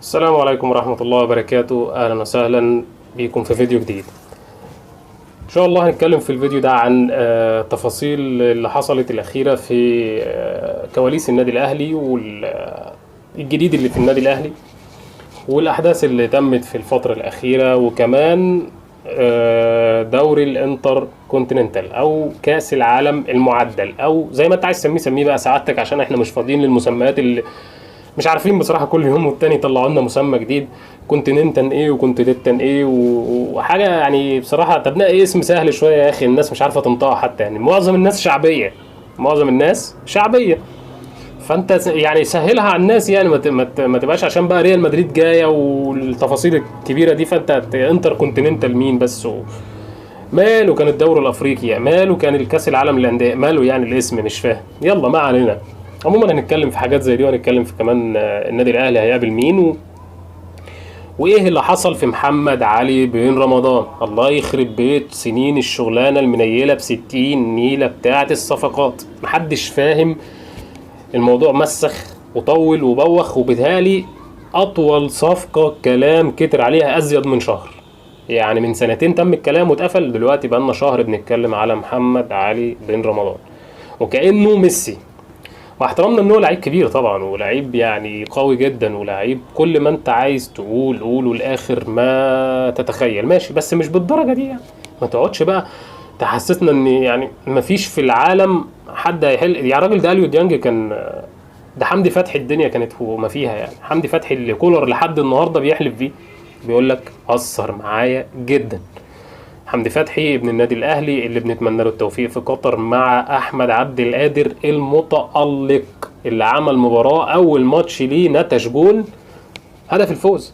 السلام عليكم ورحمة الله وبركاته. أهلا وسهلا بكم في فيديو جديد. إن شاء الله هنتكلم في الفيديو ده عن تفاصيل اللي حصلت الأخيرة في كواليس النادي الأهلي والجديد اللي في النادي الأهلي والأحداث اللي تمت في الفترة الأخيرة، وكمان دوري الانتر كونتيننتال أو كأس العالم المعدل، أو زي ما أنت عايز تسميه سميه بقى سعادتك، عشان إحنا مش فاضيين للمسميات اللي مش عارفين بصراحة، كل يوم والتاني يطلعوا لنا مسمى جديد، continental ايه و continental ايه وحاجة يعني بصراحة. طب نلاقي اسم سهل شوية يا اخي، الناس مش عارفة تنطقه حتى، يعني معظم الناس شعبية، معظم الناس شعبية، فانت يعني سهلها على الناس، يعني ما تبقاش عشان بقى ريال مدريد جاية والتفاصيل الكبيرة دي، فانت انتر كونتيننتال مين بس ماله كان الدوري الافريقي، ماله كان الكاس العالم للاندية، ماله يعني الاسم مش فاهم. يلا ما علينا. عموما هنتكلم في حاجات زي دي، وهنتكلم في كمان النادي الاهلي هيقابل مين وايه اللي حصل في محمد علي بن رمضان. الله يخرب بيت سنين الشغلانة المنيله ب60 نيله بتاعه الصفقات، محدش فاهم الموضوع، مسخ وطول وبوخ، وبالتالي اطول صفقة كلام كتر عليها ازيد من شهر، يعني من سنتين تم الكلام واتقفل، دلوقتي بقالنا شهر بنتكلم على محمد علي بن رمضان وكأنه ميسي. مع احترامنا ان هو لعيب كبير طبعا، ولعيب يعني قوي جدا، ولعيب كل ما انت عايز تقول قوله لاخر ما تتخيل، ماشي، بس مش بالدرجة دي يعني. ما تقعدش بقى تحسسنا ان يعني ما فيش في العالم حد هيحل يا راجل. ده اليو ديانج كان، ده حمدي فتحي الدنيا كانت وما فيها، يعني حمدي فتحي اللي كولر لحد النهارده بيحلف فيه بيقول لك اثر معايا جدا. حمدي فتحي ابن النادي الاهلي اللي بنتمنى له التوفيق في قطر مع احمد عبد القادر المتالق اللي عمل مباراة اول ماتش ليه نتج جول هدف الفوز،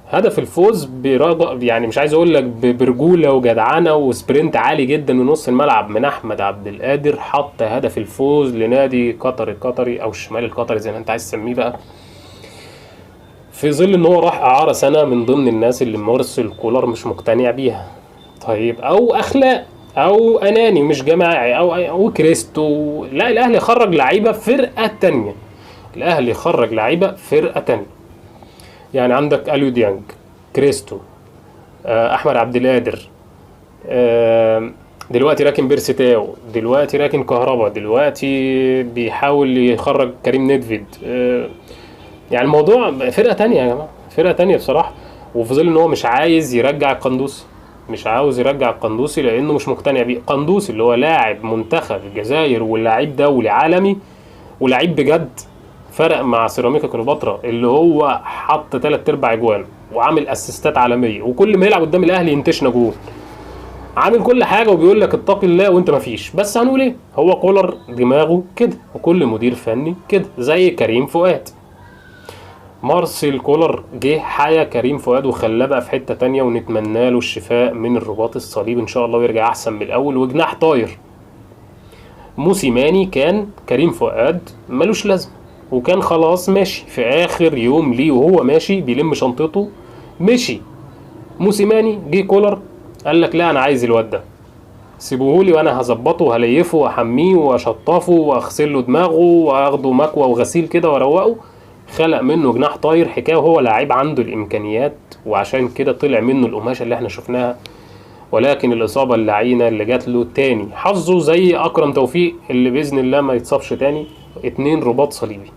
هدف الفوز برجع يعني مش عايز اقول لك برجوله وجدعنه و sprint عالي جدا من نص الملعب من احمد عبد القادر، حط هدف الفوز لنادي قطر القطري او الشمال القطري زي ما انت عايز تسميه بقى، في ظل ان هو راح اعاره سنة من ضمن الناس اللي مارسيل كولر مش مقتنع بيها. طيب او اخلاق او اناني مش جماعي او كريستو، لا الاهلي خرج لعيبة فرقه تانية، الاهلي خرج لعيبة فرقه تانية، يعني عندك اليو ديانج، كريستو، احمد عبد القادر، دلوقتي راكن بيرسي تاو، دلوقتي راكن كهربا، دلوقتي بيحاول يخرج كريم نيدفيد، يعني الموضوع فرقه تانية يا جماعة، فرقه تانية بصراحة. وفي ظل ان هو مش عايز يرجع القندوسي، مش عاوز يرجع القندوسي لانه مش مقتنع بيه. قندوسي اللي هو لاعب منتخب الجزائر ولاعيب دولي عالمي ولاعيب بجد، فرق مع سيراميكا كليوباترا اللي هو حط 3/4 اجوان وعامل اسيستات عالمية، وكل ما يلعب قدام الاهلي ينتشنا جول، عامل كل حاجة وبيقول لك اتقي الله وانت مفيش. بس هنقول ايه، هو كولر دماغه كده، وكل مدير فني كده، زي كريم فؤاد. مارسيل كولر جه حيا كريم فؤاد وخلاه بقى في حتة تانية، ونتمنى له الشفاء من الرباط الصليبي ان شاء الله ويرجع احسن من الاول وجناح طاير. موسيماني كان كريم فؤاد ملوش لازمه، وكان خلاص ماشي في اخر يوم ليه وهو ماشي بيلم شنطته مشي. موسيماني جه كولر قال لك لا انا عايز الواد ده، سيبوهولي وانا هظبطه وهليفه واحميه واشطفه واغسل له دماغه واخده مكوى وغسيل كده واروقة. خلق منه جناح طاير حكاية، وهو لعيب عنده الامكانيات، وعشان كده طلع منه القماشه اللي احنا شفناها. ولكن الاصابة اللعينه اللي جات له تاني، حظه زي اكرم توفيق اللي باذن الله ما يتصابش تاني، 2 رباط صليبي.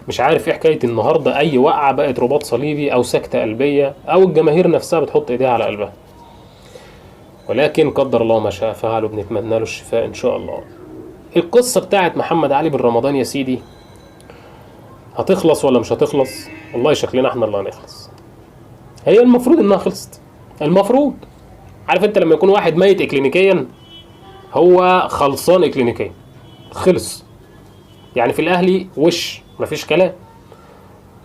مش عارف ايه حكاية النهارده، اي وقعه بقت رباط صليبي او سكته قلبية، او الجماهير نفسها بتحط ايديها على قلبها. ولكن قدر الله ما شاء فعل، وبنتمنى له الشفاء ان شاء الله. القصة بتاعت محمد علي بن رمضان يا سيدي هتخلص ولا مش هتخلص؟ والله شكلنا احنا اللي هنخلص. هي المفروض انها خلصت، المفروض. عارف انت لما يكون واحد ميت اكلينيكيا، هو خلصان اكلينيكيا، خلص يعني في الاهلي وش مفيش كلام.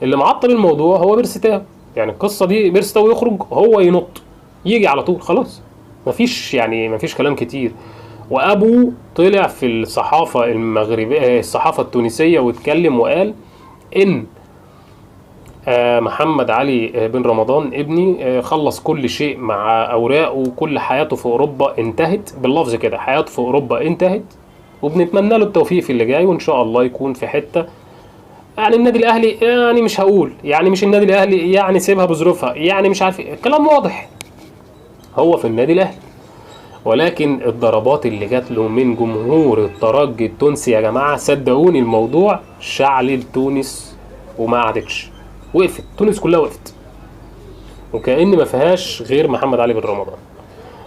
اللي معطل الموضوع هو بيرسي تاو، يعني القصة دي بيرسي تاو يخرج هو ينط يجي على طول، خلاص مفيش يعني مفيش كلام كتير. وابو طلع في الصحافة المغربية، الصحافة التونسية، واتكلم وقال ان محمد علي بن رمضان ابني خلص كل شيء مع اوراقه، وكل حياته في اوروبا انتهت، باللفظ كده حياته في اوروبا انتهت، وبنتمنى له التوفيق في اللي جاي، وان شاء الله يكون في حتة يعني النادي الاهلي يعني مش هقول، يعني مش النادي الاهلي، يعني سيبها بظروفها، يعني مش عارف ايه، الكلام واضح، هو في النادي الاهلي. ولكن الضربات اللي جات له من جمهور الترجي التونسي يا جماعة، صدقوني الموضوع شعل تونس وما عادتش، وقفت تونس كلها، وقفت وكأن ما فيهاش غير محمد علي بن رمضان.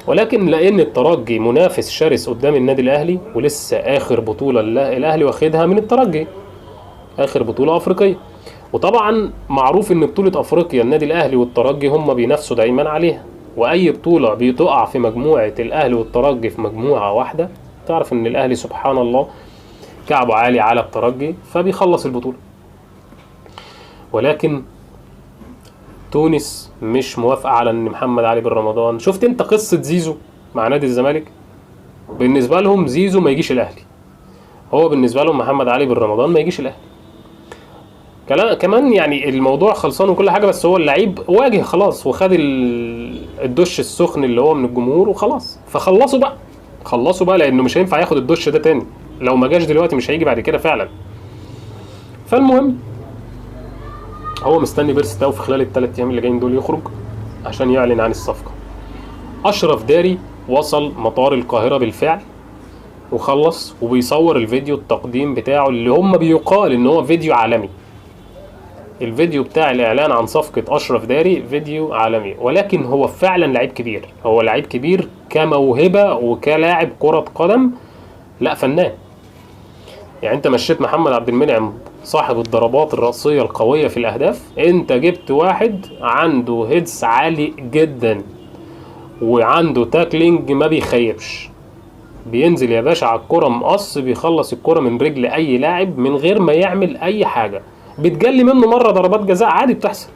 ولكن لان الترجي منافس شرس قدام النادي الاهلي، ولسه اخر بطوله الاهلي واخدها من الترجي، اخر بطوله افريقية، وطبعا معروف ان بطوله افريقيا النادي الاهلي والترجي هم بينافسوا دايما عليها، واي بطوله بتقع في مجموعة الاهلي والترجي في مجموعة واحدة، تعرف ان الاهلي سبحان الله كعبه عالي على الترجي فبيخلص البطولة. ولكن تونس مش موافقة على ان محمد علي بن رمضان، شفت انت قصة زيزو مع نادي الزمالك؟ بالنسبة لهم زيزو ما يجيش الاهلي، هو بالنسبة لهم محمد علي بن رمضان ما يجيش الاهلي. كمان يعني الموضوع خلصان وكل حاجة، بس هو اللعيب واجه خلاص وخد الدش السخن اللي هو من الجمهور وخلاص، فخلصوا بقى، خلصوا بقى، لانه مش هينفع ياخد الدش ده تاني، لو ما جاش دلوقتي مش هيجي بعد كده فعلا. فالمهم هو مستني بيرسي تاو في خلال الثلاث ايام اللي جايين دول يخرج عشان يعلن عن الصفقة. اشرف داري وصل مطار القاهرة بالفعل وخلص، وبيصور الفيديو التقديم بتاعه اللي هم بيقال ان هو فيديو عالمي. الفيديو بتاع الاعلان عن صفقة اشرف داري فيديو عالمي، ولكن هو فعلا لعيب كبير، هو لعيب كبير كموهبه وكلاعب كره قدم، لا فنان. يعني انت مشيت محمد عبد المنعم صاحب الضربات الرأسية القوية في الأهداف، انت جبت واحد عنده heads عالي جدا وعنده tackling ما بيخيبش، بينزل يا باشا على الكرة مقص، بيخلص الكرة من رجل أي لاعب من غير ما يعمل أي حاجة. بتجلي منه مرة ضربات جزاء عادي بتحصل،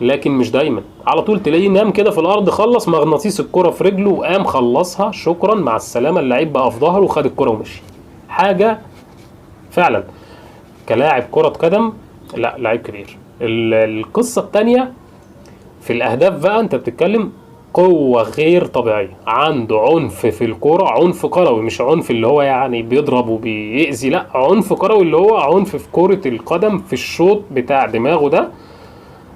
لكن مش دايما، على طول تلاقيه نام كده في الأرض، خلص مغناطيس الكرة في رجله وقام خلصها، شكرا مع السلامة، اللعيب بقى في ظهره وخد الكرة ومشي. حاجة فعلا كلاعب كرة قدم لا لعيب كبير. القصة التانية في الأهداف بقى، أنت بتتكلم قوة غير طبيعية، عنده عنف في الكرة، عنف كروي، مش عنف اللي هو يعني بيضرب وبيأذي، لا عنف كروي اللي هو عنف في كرة القدم، في الشوط بتاع دماغه ده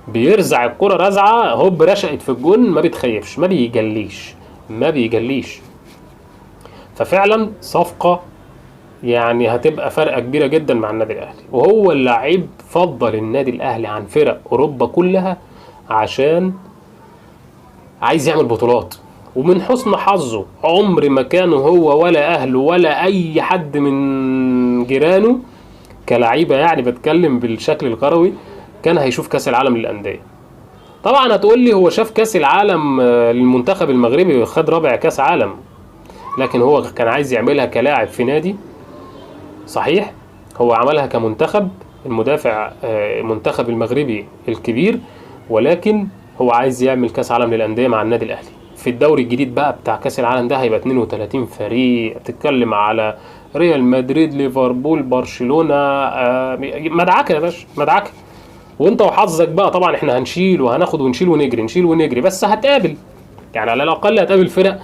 بيرزع الكرة رزعة هوب رشقت في الجون، ما بتخيبش، ما بيجليش، ما بيجليش. ففعلا صفقة يعني هتبقى فرقة كبيرة جدا مع النادي الأهلي، وهو اللاعب فضل النادي الأهلي عن فرق أوروبا كلها عشان عايز يعمل بطولات. ومن حسن حظه عمر ما كان هو ولا أهله ولا أي حد من جيرانه كلعيبة، يعني بتكلم بالشكل الكروي، كان هيشوف كأس العالم للأندية. طبعا هتقول لي هو شاف كأس العالم للمنتخب المغربي، خد رابع كأس عالم، لكن هو كان عايز يعملها كلاعب في نادي. صحيح هو عملها كمنتخب، المدافع منتخب المغربي الكبير، ولكن هو عايز يعمل كاس عالم للأندية مع النادي الأهلي. في الدوري الجديد بقى بتاع كاس العالم ده هيبقى 32 فريق، بتتكلم على ريال مدريد، ليفربول، برشلونة، مدعكة يا باشا، مدعكة. وانت وحظك بقى، طبعا احنا هنشيل وهناخد ونشيل ونجري، نشيل ونجري، بس هتقابل يعني على الأقل هتقابل فرق.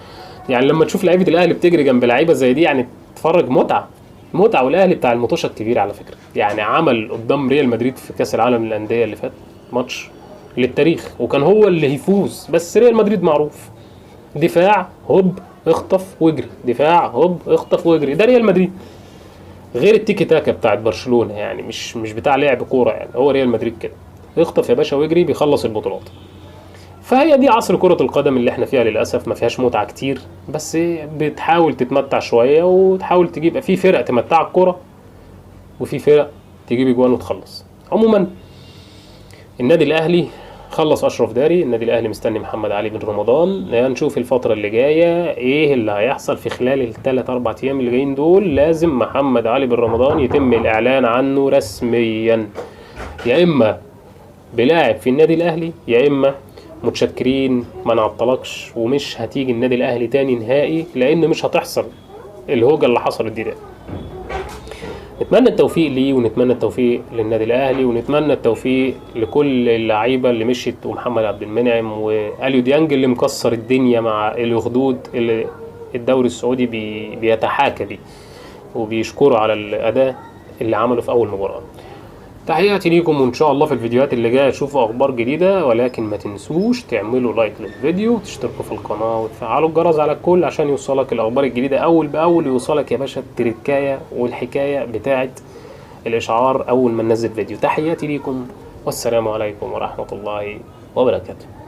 يعني لما تشوف لعيبة الأهلي بتجري جنب لعيبة زي دي يعني تتفرج متعة متعة. والأهلي بتاع المطوشة الكبير على فكرة، يعني عمل قدام ريال مدريد في كأس العالم للأندية اللي فات ماتش للتاريخ، وكان هو اللي هيفوز، بس ريال مدريد معروف دفاع هوب اخطف واجري، دفاع هوب اخطف واجري، ده ريال مدريد. غير التيكي تاكا بتاعت برشلونة، يعني مش بتاع لعب كورة، يعني هو ريال مدريد كده اخطف يا باشا واجري بيخلص البطولات. فهي دي عصر كرة القدم اللي احنا فيها للأسف، ما فيهاش متعة كتير، بس بتحاول تتمتع شوية وتحاول تجيب في فرق تمتعك كرة وفي فرق تجيب اجوان وتخلص. عموما النادي الأهلي خلص أشرف داري، النادي الأهلي مستني محمد علي بن رمضان. هنشوف الفترة اللي جاية ايه اللي هيحصل في خلال الثلاث أربع أيام اللي جايين دول. لازم محمد علي بن رمضان يتم الإعلان عنه رسميا، يا إما بلاعب في النادي الأهلي يا إما متشكرين ما نعطلكش ومش هتيجي النادي الأهلي تاني نهائي، لأن مش هتحصل الهوجة اللي حصلت دي. ده نتمنى التوفيق ليه، ونتمنى التوفيق للنادي الأهلي، ونتمنى التوفيق لكل اللعيبة اللي مشيت، ومحمد عبد المنعم وأليو ديانج اللي مكسر الدنيا مع الأخدود اللي الدوري السعودي بيتحاكى بيه وبيشكره على الأداء اللي عمله في أول مباراة. تحياتي ليكم، وان شاء الله في الفيديوهات اللي جاية تشوفوا اخبار جديدة، ولكن ما تنسوش تعملوا لايك للفيديو وتشتركوا في القناة وتفعلوا الجرس على الكل عشان يوصلك الاخبار الجديدة اول باول، ويوصلك يا باشا التركايه والحكاية بتاعه الاشعار اول ما ننزل فيديو. تحياتي ليكم، والسلام عليكم ورحمة الله وبركاته.